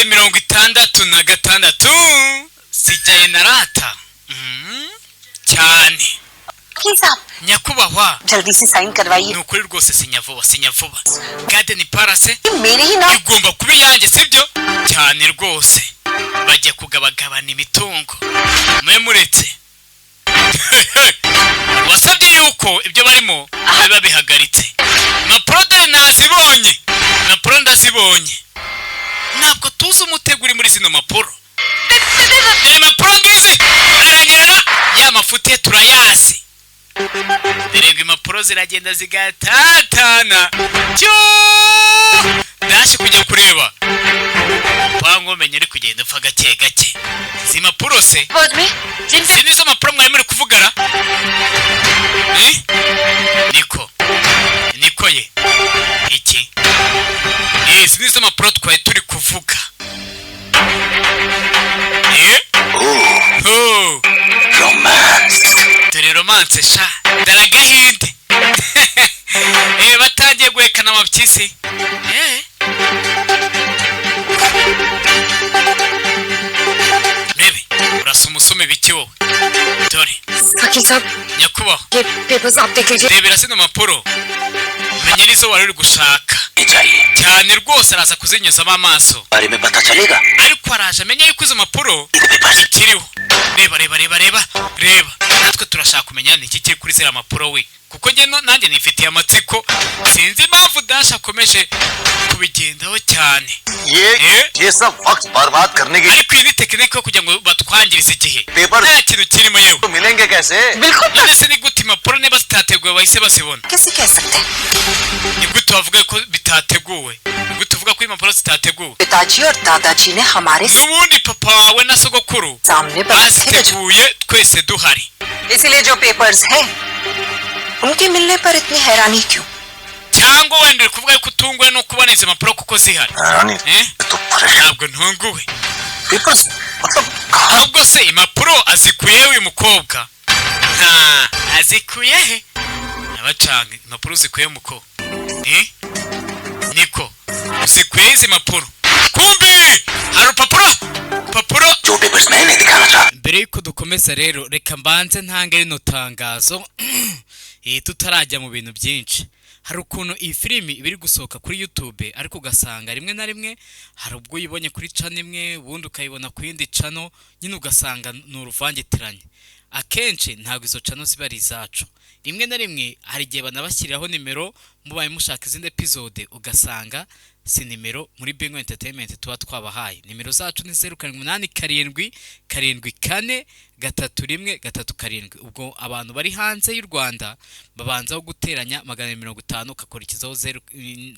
Episode 66 sijyaye na rata cyane. Please आप Nyakubahwa, जल्दी से sign करवाइए। Ni ukuri rwose, sinya vuba, sinya vuba. Garden Palace मेरे ही नाम igomba kuba iyanjye, sibyo? Cyane rwose, bajya kugabagabana imitungo. Mwe muretse, wasabye yuko ibyo barimo biba bihagaritse. Impapuro dore nazibonye, impapuro ndazibonye. Ntabwo tuzi umutego uri muri zino mpapuro. Dore impapuro ngizi, aranyerera ya mafuti ye turayazi. Dore ngo impapuro ziragenda zigatatana cyo dashi kujya kureba pango menya uri kugenda upfa gake gake. Izi mpapuro se में जिनपे izi nizo mpapuro mwari muri kuvugara? Eh? Niko niko ye iki? Izi nizo mpapuro twari turi kuvuga. Eh? Oh. Romance. Dore romance sha, dore agahinde. Batangiye guhekana amapyisi. Rebe urasoma usoma ibiki wowe? Dore. वकील साहब, Nyakubahwa, ये papers आप देख लीजिए। Rebera zino mpapuro, menye nizo wari uri gushaka. चाहिए। Cyane rwose, araza kuzinyuzamo amaso. बारे में पता चलेगा। Ariko araje amenye yuko izo mpapuro papers ikiriho. Reba, reba, reba, reba, reba. Natwe turashaka kumenya ni iki kiri kuri ziriya mpapuro we, kuko njye nanjye nifitiye amatsiko. Sinzi impamvu Dasha akomeje kubigendaho cyane. ये Eh? ये सब वक्त बर्बाद करने के Ariko iyi ni tekinike yo kugira ngo batwangirize igihe. Paper Nta kintu kirimo yewe. तो मिलेंगे कैसे? बिल्कुल। None se ni gute impapuro niba zitateguwe bahise bazibona? कैसे कह सकते हैं? Ni gute wavuga ko bitateguwe? Ni gute uvuga ko impapuro zitateguwe? पिताजी और दादाजी ने हमारे N'ubundi papa wawe na sogokuru सामने बनाए थे। baziteguye twese duhari. इसीलिए जो papers हैं उनके मिलने पर इतनी हैरानी क्यों? Cyangwa wenda uri kuvuga yuko utunguwe no kubona izi mpapuro kuko zihari? रानी Eh? तो परेशान Ntabwo ntunguwe. Papers मतलब कहाँ? Ahubwo se impapuro azikuye he uyu mukobwa? Nta azikuye he? Abacanga impapuro zikuye mukobwa. Eh? Niko uzikuye izi mpapuro? Kumbi hari urupapuro, papuro. जो papers मैंने दिखाना चाहा Mbere yuko dukomeza rero, reka mbanze ntange rino tangazo. Tutarajya mu bintu byinshi, hari ukuntu iyi filimi iba iri gusohoka kuri YouTube, ariko ugasanga rimwe na rimwe hari ubwo uyibonye kuri channel imwe, ubundi ukayibona ku yindi channel nyine, ugasanga ni uruvangitiranye. Akenshi ntabwo izo channel ziba ari izacu. Rimwe na rimwe hari igihe banabashyiriraho nimero mubaye mushaka izindi episode, ugasanga si nimero muri Bingo Entertainment tuba twabahaye. Nimero zacu ni 0787743137. Ubwo abantu bari hanze y'u Rwanda babanzaho guteranya 250, ugakurikizaho zeru,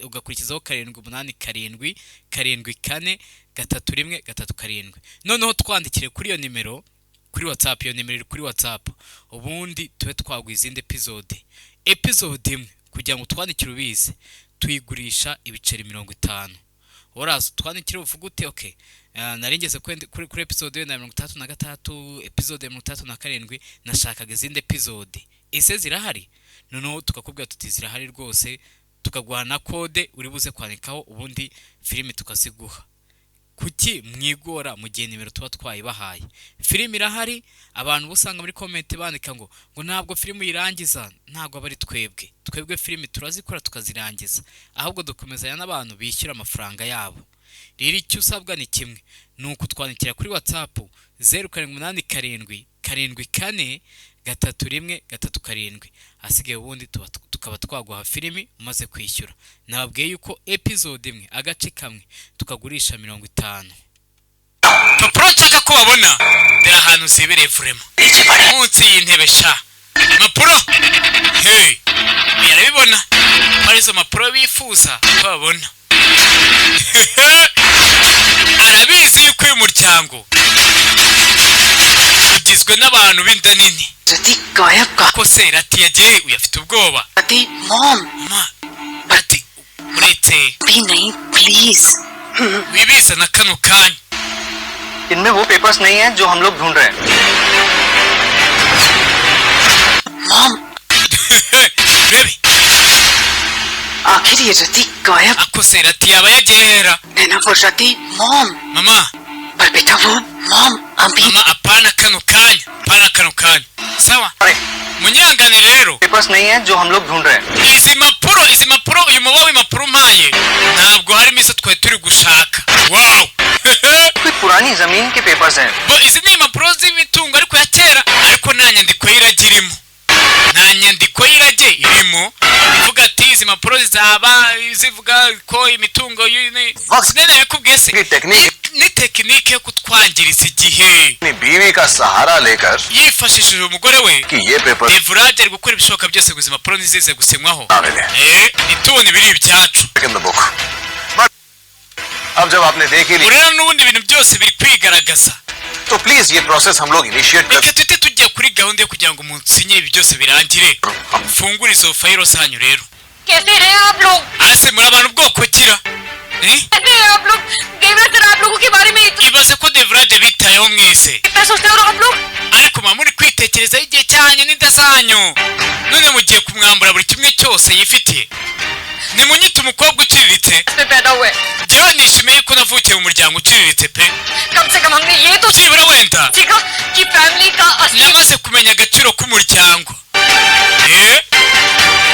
ugakurikizaho 787743137. Noneho twandikire kuri iyo nimero kuri WhatsApp. Iyo nimero iri kuri WhatsApp, ubundi tube twaguha izindi episode. Episode imwe, kugira ngo twandikire ubizi, tuyigurisha ibiceri 50. Uraza utwandikire uvuga uti: "Okay, nari ngeze kuri episode ya 66, episode ya 67, nashakaga izindi episode, ese zirahari?" Noneho tukakubwira tuti: "Zirahari rwose," tukaguha na kode uri buze kwandikaho, ubundi filimi tukaziguha. Kuki mwigora mu gihe nimero tuba twayibahaye? Filimi irahari. Abantu bo usanga muri comment bandika ngo ntabwo filimi uyirangiza. Ntabwo aba ari twebwe. Twebwe filimi turazikora tukazirangiza, ahubwo dukomezanya n'abantu bishyura amafaranga yabo. Rero icyo usabwa ni kimwe, ni ukutwandikira kuri WhatsApp 0787743137. Ahasigaye ubundi tukaba twaguha filimi umaze kwishyura. Nababwiye yuko episode imwe, agace kamwe, tukagurisha 50. Papuro nshaka ko babona, dore ahantu zibereye vurema. नीचे पड़े। Munsi y'intebe sha impapuro. Hey, yarabibona ko ari izo mpapuro bifuza ko babona. Arabizi yuko uyu muryango ugizwe n'abantu b'inda nini. रति गायब का Ko se Rati yagiye? Uyu afite ubwoba. Rati mom. Ma ati uretse भी नहीं, please. Wibizana kano kanya. इनमें वो papers नहीं है जो हम लोग ढूंढ रहे हैं। Mom. Bebe. आखिर ये रति गायब Ako se Rati yaba yagiye hera? नैना, वो सोच रहा थी mom. Mama. पर बेटा वो mom अभी Mama, apana kano kanya, apana kano kanya. Sawa, अरे munyangane rero. Papers नहीं है जो हम लोग ढूंढ रहे हैं। Izi mpapuro, izi mpapuro, uyu muba w'impapuro umpaye ntabwo harimo izo twari turi gushaka. Wow. कोई पुरानी जमीन के papers हैं। Bo izi ni impapuro z'imitungo ariko ya kera, ariko nta nyandiko y'irage irimo, nta nyandiko y'irage irimo ivuga ati izi mpapuro zizaba zivuga ko imitungo sinene yakubwiye se. की technique Ni tekinike yo kutwangiriza igihe. अपनी बीवी का सहारा लेकर Yifashishije umugore we कि ये paper Devraj ari gukora ibishoboka byose ngo izi mpapuro ntizize gusinywaho, ना मिले। Ntitubone ibiri ibyacu. In the book, but अब जब आपने देख ही ली Ubu rero n'ubundi ibintu byose biri kwigaragaza. तो प्लीज ये प्रोसेस हम लोग इनिशिएट कर Reka tuhite tujya kuri gahunda yo kugira ngo munsinye ibi byose birangire, mfungure izo fayiro zanyu rero. कैसे हैं आप लोग? Ase muri abantu bwoko kira, eh? कैसे हैं आप लोग? देवराज सर आप लोगों के बारे में इतना Ibaze ko Devraj bitayeho mwese, इतना सोचते हो और आप लोग ariko muba muri kwitekerezaho igihe cyanyu n'inda zanyu, none mugiye kumwambura buri kimwe cyose yifitiye. Nimunyite umukobwa uciriritse. में पैदा हुए। Njyewe nishimiye ko navukiye mu muryango uciriritse pe. कम से कम हमने ये तो Byibura wenda सीखा कि फैमिली का असली namaze kumenya agaciro k'umuryango.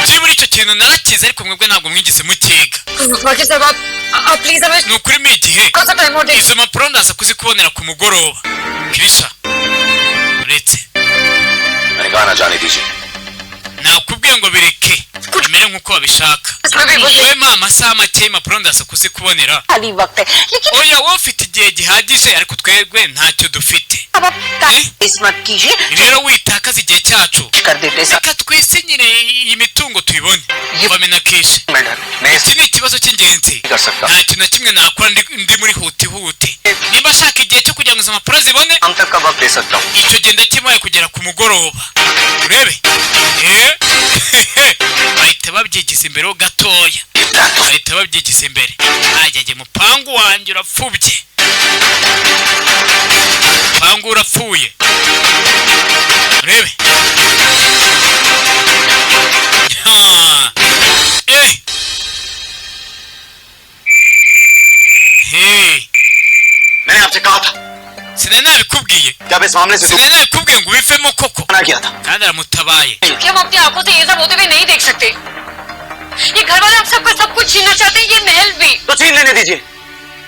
Byibura icyo kintu narakize, ariko mwebwe ntabwo mwigeze mukiga. वकील साहब आप आप प्लीज हमें Ni ukuri mu igihe कौन सा टाइम हो। izo mpapuro ndaza kuzikubonera ku mugoroba. Kirisha uretse मैंने कहा ना जाने दीजिए। Nakubwiye ngo bireke bimere nk'uko babishaka. इसमें भी वही Wowe mpa amasaha make, impapuro ndaza kuzikubonera. खाली वक्त है लेकिन Oya, wowe ufite igihe gihagije, ariko twebwe ntacyo dufite. अब आप Eh? इस मत कीजिए। Rero witakaza igihe cyacu, कर देते सब। reka twisinyire iyi mitungo tuyibone. Bamena kenshi. Madam मैं Iki ni ikibazo cy'ingenzi. कर सकता। Nta kintu na kimwe nakora ndi muri huti huti. Niba ashaka igihe cyo kugira ngo izo mpapuro zibone, हम तक का वक्त दे सकता हूँ। icyo gihe ndakimuhaye kugera ku mugoroba. Urebe, eh, bahita babyigiza imbere ho gatoya, bahita babyigiza imbere. Ajyajye mupangu wanjye urapfubye, mupangu urapfuye. Urebe. Ha. Hey. मैंने आपसे कहा था Sinari nabikubwiye? जब इस मामले से Sinari nabikubwiye ngo ubivemo koko? मना किया था। Kandi aramutabaye. क्योंकि हम अपनी आंखों से ये सब होते हुए नहीं देख सकते। ये घर वाले हम सबका सब कुछ छीनना चाहते हैं, ये महल भी। तो छीन लेने दीजिए,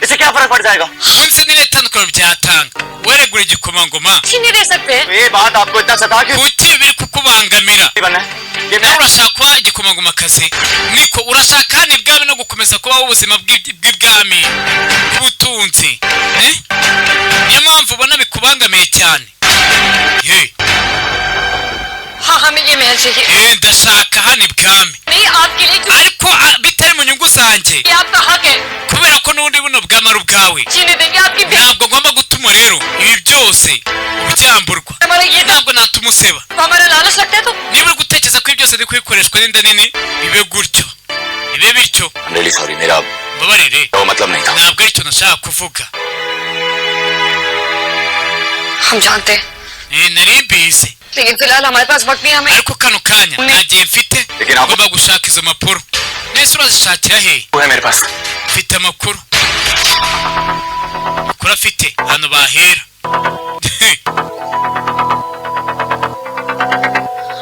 इससे क्या फर्क पड़ जाएगा? Umunsi ni itandukaniro byatanga weregura igikomangoma? छीनने दे सकते हैं। तो ये बात आपको इतना सता क्यों Kuki biri kukubangamira? बनना है ये Nawe मैं urashaka kuba igikomangomakazi, niko urashaka hano ibwami no gukomeza kubaho ubuzima bw'ibwami bw'ubutunzi, eh? Niyo mpamvu ubona bikubangamiye cyane. Ye. हाँ, हमें ये महल चाहिए। Ndashaka hano ibwami, नहीं आपके लिए, क्योंकि ariko bitari mu nyungu zanjye, ये आपका हक है। kubera ko n'ubundi buno bwami ari ubwawe. छीने देंगे आपकी बेटी। Ntabwo ngomba gutuma rero ibi byose ubyamburwa. हमारा ये Ntabwo natuma useba. हमारा लालच लगता है तो Niba uri gutekereza ko ibi byose biri kubikoreshwa n'inda nini, bibe gutyo, bibe bityo. Really sorry, मेरा Mbabarire, वो मतलब नहीं था। ntabwo aricyo nashaka kuvuga. हम जानते हैं, Nari mbizi, लेकिन फिलहाल हमारे पास वक्त नहीं है, हमें ariko kano kanya nta gihe mfite. Lekin aho- Ngomba gushaka izo mpapuro. Mbese urazishakira he? वो है मेरे पास। Mfite amakuru, amakuru afite ahantu bahera.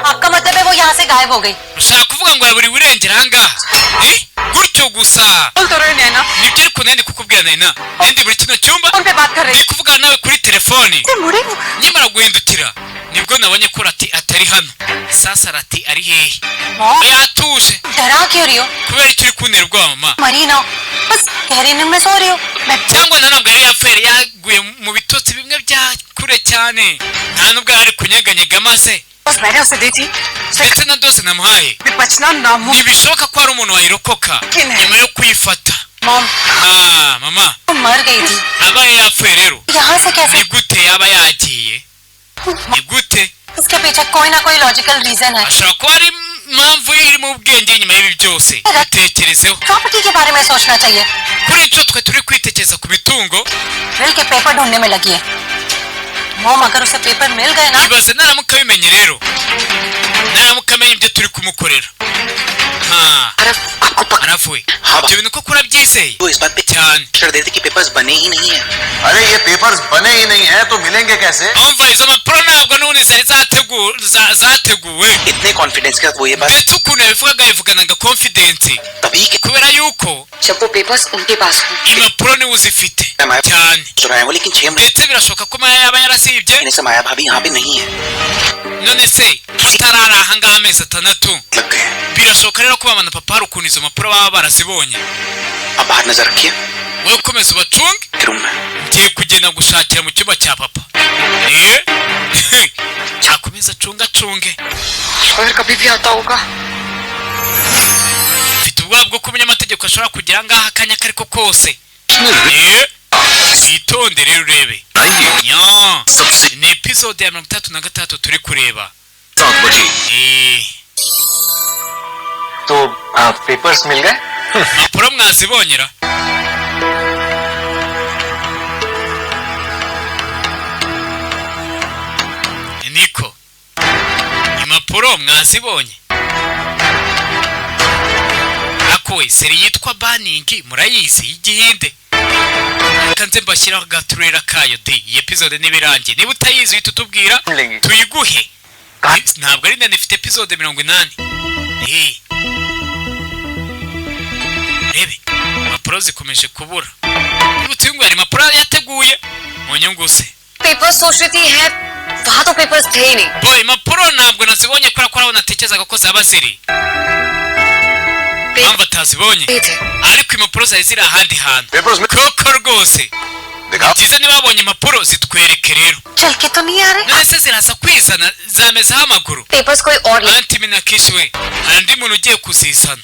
आपका मतलब है वो यहाँ से गायब हो गई? Ushaka kuvuga ngo yaburiwe irengero ahangaha, eh? Gutyo gusa? बोल तो रहे नैना। Nibyo, ariko nari ndi kukubwira nena, nari ndi muri kino cyumba phone पे बात कर रही ndi kuvugana nawe kuri telefoni. मुड़े Nkimara guhindukira nibwo nabonye ko Rati atari hano. Sasa Rati ari hehe? Yatuje. डरा क्यों रही हो? Kubera icyo uri kuntera ubwoba, mama? मरी ना हो, बस गहरी नींद में सो रही हो। मैं Cyangwa na ntabwo yari yapfuye, yari yaguye mu bitotsi bimwe bya kure cyane, nta nubwo yari ari kunyeganyega maze बस मैंने उसे दी थी ndetse na dose namuhaye. बचना नामुमकिन Ntibishoboka ko hari umuntu wayirokoka nyuma yo kuyifata. Mom, Ah, mama, मर गई थी। abaye yapfuye rero, यहाँ से कैसे? ni gute yaba yagiye? Ni gute? इसके पीछे कोई ना कोई लॉजिकल रीजन है। Ashobora kuba ari impamvu iri mu bwenge inyuma y'ibi byose. Bitekerezeho. Property के बारे में सोचना चाहिए। Kuri inshuro twe turi kwitekereza ku mitungo. Will के पेपर ढूंढने में लगी है। मोम, अगर उसे पेपर मिल गए ना, Ibaze naramuka abimenye rero, naramuka amenye ibyo turi kumukorera. Ha. Aarav, आपको पक्का Aravuye. हाँ Ibyo bintu koko urabyizeye वो इस बात पे cyane? शर्त देते कि पेपर्स बने ही नहीं है। अरे ये पेपर्स बने ही नहीं है तो मिलेंगे कैसे? Umva, izo mpapuro ntabwo n'ubundi zari zateguwe. इतने कॉन्फिडेंस के साथ वो ये बात Ndetse ukuntu yabivugaga, yabivuganaga confidence, तभी के kubera yuko जब वो पेपर्स उनके पास हों। impapuro niwe uzifite माया cyane. चुराए हो, लेकिन 6 महीने Ndetse birashoboka ko Maya yaba yarasibye. से माया भाभी यहाँ पे नहीं है। None se hatarari ahangaha amezi 6? लग गए हैं। Birashoboka rero ko mama na papa hari ukuntu izo mpapuro baba barazibonye. अब बाहर नजर रखिए Wowe ukomeza ubacunge. Room में। Ngiye kugenda gushakira mu cyumba cya papa. Akomeza acunge acunge. Lawyer कभी भी आता होगा। Mfite ubwoba bwo ko umunyamategeko ashobora kugira ngaha akanya ako ariko kose. Witonde rero urebe. Nya. सबसे Ni episode ya 36 turi kureba. 7 बजे। तो पेपर्स मिल गए? Impapuro mwazibonyera? Niko, impapuro mwazibonye? Akowe série yitwa Burning murayizi y'igihinde? Reka nze mbashyiraho agatrailer kayo de iyi episode niba irangiye. Niba utayizi uhita utubwira Milengi. tuyiguhe. Ntabwo ari ndende, ifite episode 80. Rebe, impapuro zikomeje kubura. Nibutse ngo hari impapuro yateguye mu nyungu ze. Papers सोच रही थी है, वहां तो पेपर्स थे ही नहीं। Boy, impapuro ntabwo nazibonye kubera ko aho natekerezaga ko zaba ziri, mpamvu atazibonye. थे थे। Ariko impapuro zari ziri ahandi hantu. Papers में Koko rwose. दिखाओ। Byiza, niba babonye impapuro zitwereke rero. चल के तो नहीं आ रहे? None se ziraza kwizana, zamezeho amaguru? Papers कोई और ले Aunty Minakishi we, hari undi muntu ugiye kuzizana.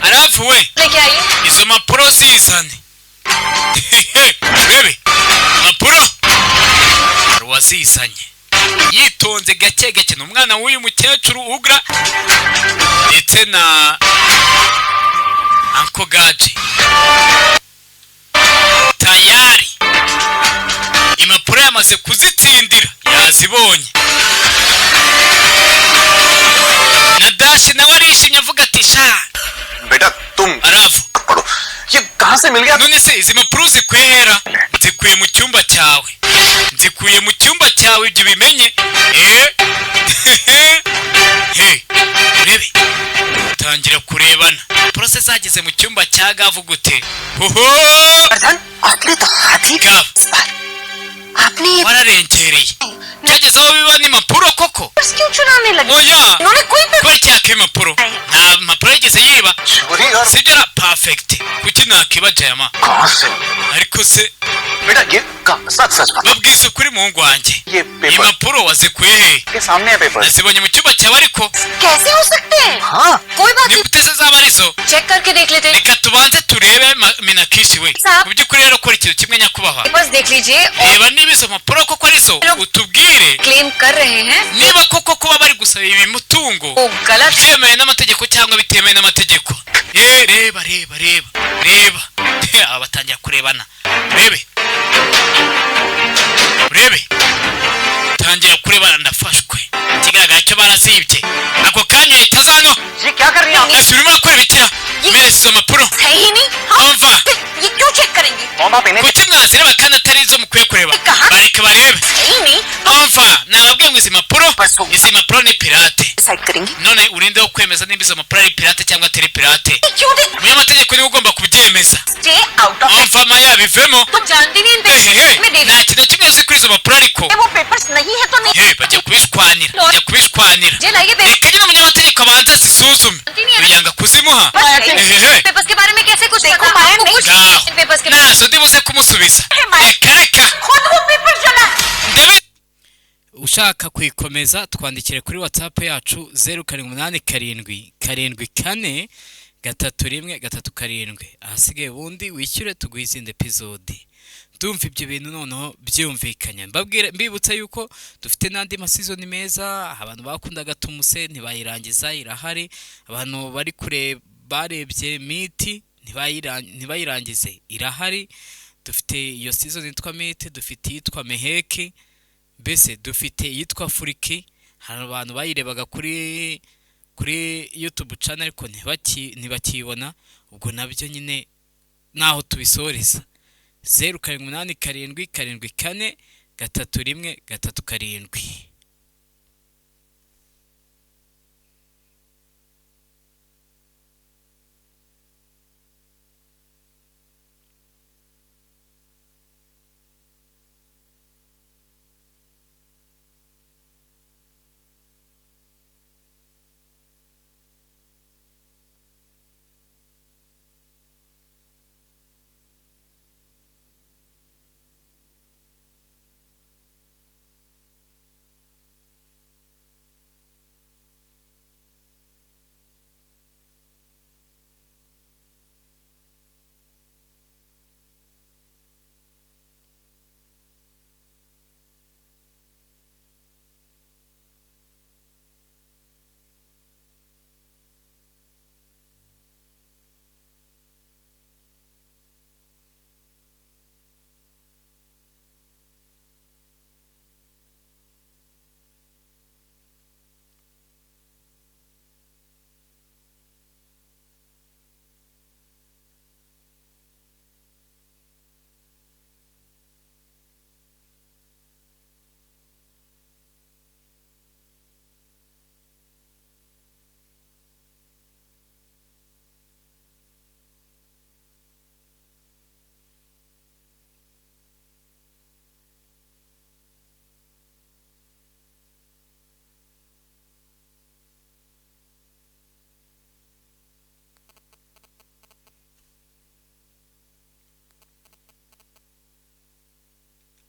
Aravuwe. लेके आइए। Izo mpapuro zizane, urebe impapuro. Hari uwazizanye yitonze gake gake, ni umwana w'uyu mukecuru Ugra ndetse na Uncle Gaje. Tayari impapuro yamaze kuzitsindira, yazibonye. Na Dashi nawe arishimye, avuga ati: "Sha." बेटा, तुम Aravu. पढ़ो, ये कहाँ से मिल गया? None se izi mpapuro zikwera? Nzikuye mu cyumba cyawe, nzikuye mu cyumba cyawe, ibyo bimenye. He, urebe, tangira kurebana process zageze mu cyumba cya Gavu gute? Hoho! प्रधान, आपने तो हाथ ही Gavu. इस बार आपने ये Wararengereye, byageze aho biba n'impapuro koko. Papers क्यों चुराने लगे? Oya. उन्होंने कोई paper Kubera icyaka impapuro, nta mpapuro yigeze yiba. चोरी और Sibyo ra? Perfect, kuki nakiba Jayama? कहाँ से? Ariko se बेटा, ये कहाँ? सच सच बता। Babwize ukuri, muhungu wanjye. ये paper Impapuro wazikuye he? के सामने है paper. Nazibonye mu cyumba cyawe ariko. कैसे हो सकते हैं? हाँ। कोई बात Ni नहीं, gute se zaba arizo? Check करके देख लेते हैं। Reka tubanze turebe. Minakishi we, Sa- mu by'ukuri rero kora ikintu kimwe, nyakubahwa. Papers देख लीजिए और Reba niba izo mpapuro koko arizo, utubwire claim कर रहे हैं niba koko kuba bari gusaba ibi mutungo वो गलत है। byemewe n'amategeko cyangwa bitemewe n'amategeko. Reba, reba, reba, reba. Aba batangira kurebana. Urebe, urebe, tangira kurebana. Ndafashwe, ikigaragara cyo barazibye. Ako kanya uhita aza hano. ये क्या कर रही हैं आप? Ese urimo urakora ibikira? Mereza izo mpapuro. है ही नहीं, हाँ? Umva. फिर ये क्यों चेक करेंगे? Mom, आप इन्हें Kuki mwazireba kandi atari izo mukwiye kureba? Bareke barebe. है ही नहीं। Umva, nababwiye ngo izi mpapuro, izi mpapuro ni pirate. Decide करेंगे। None urinde wo kwemeza nimba izo mpapuro ari pirate cyangwa atari pirate? क्यों दे? Umunyamategeko niwe ugomba kubyemeza. Stay out of Umva Maya, bivemo. तुम जानती नहीं इन Ehehe. Papers में Nta kintu na kimwe uzi kuri izo mpapuro ariko. वो पेपर्स नहीं है तो नहीं। He, bagiye kubishwanira, bagiye kubishwanira. जे लाइए paper. Reka nyine umunyamategeko abanza azisuzume, yanga kuzimuha. Ehehe. Papers के बारे में कैसे कुछ देखो पता माया, आपको नहीं- कुछ Ngaho. इन पेपर्स के बारे Nazo ndibuze kumusubiza, reka reka. खुद वो पेपर जला। Ndabi ushaka kuyikomeza, twandikire kuri WhatsApp yacu 0787743137. Ahasigaye ubundi wishyure tuguhe izindi episode. Ndumva ibyo bintu noneho byumvikanye. Mbabwire, mbibutsa yuko dufite n'andi maseason meza. Abantu bakundaga Tumuse ntibayirangiza, irahari. Abantu bari kure barebye Miti ntibayirangize, irahari. Dufite iyo season yitwa Miti, dufite iyitwa Meheki, mbese dufite iyitwa Furiki. Hari abantu bayirebaga kuri Kuri YouTube channel ariko ntibakiyibona. Ubwo nabyo nyine naho tubisoreza: 0787743137.